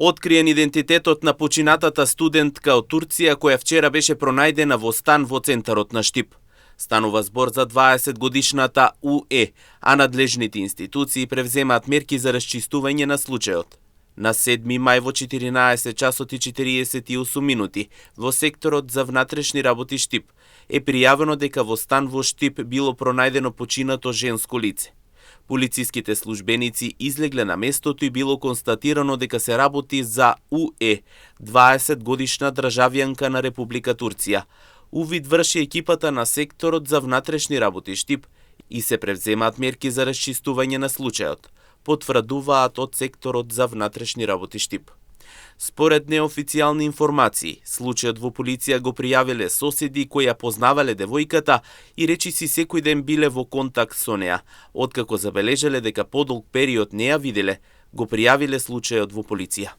Откриен идентитетот на починатата студентка од Турција која вчера беше пронајдена во стан во центарот на Штип. Станува збор за 20-годишната УЕ, а надлежните институции превземаат мерки за расчистување на случајот. На 7 мај во 14 часот и 48 минути во секторот за внатрешни работи Штип е пријавено дека во стан во Штип било пронајдено починато женско лице. Полициските службеници излегле на местото и било констатирано дека се работи за УЕ, 20-годишна државјанка на Република Турција. Увид врши екипата на секторот за внатрешни работи Штип и се превземаат мерки за расчистување на случајот, потврдуваат од секторот за внатрешни работи Штип. Според неофицијални информации, случајот во полиција го пријавиле соседи кои ја познавале девојката и речиси секој ден биле во контакт со неа. Откако забележале дека подолг период не ја виделе, го пријавиле случајот во полиција.